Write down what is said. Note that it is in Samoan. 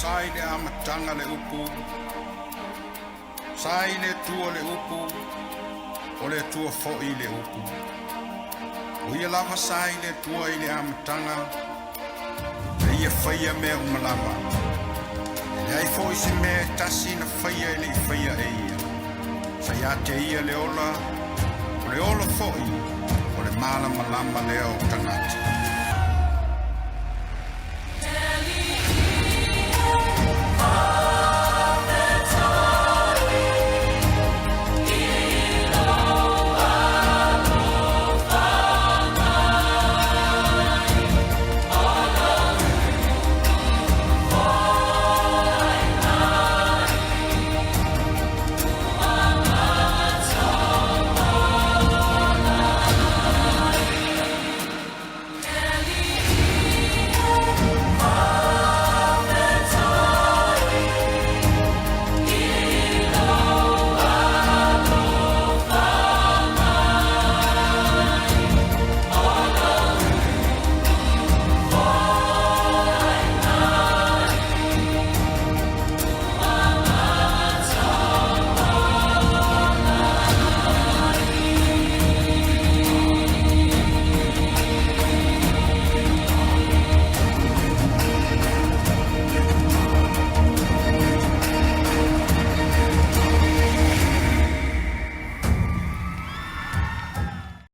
Sa i le amataga le upu, sa i le Atua le upu, o le Atua foi le upu. O ia lava sa i le Atua i le amataga, e ia faia mea uma lava. E leai foi se mea e tasi na faia e le i faia e ia. Sa ia te ia le ola, o le ola foi, o le malamalama lea o tagata.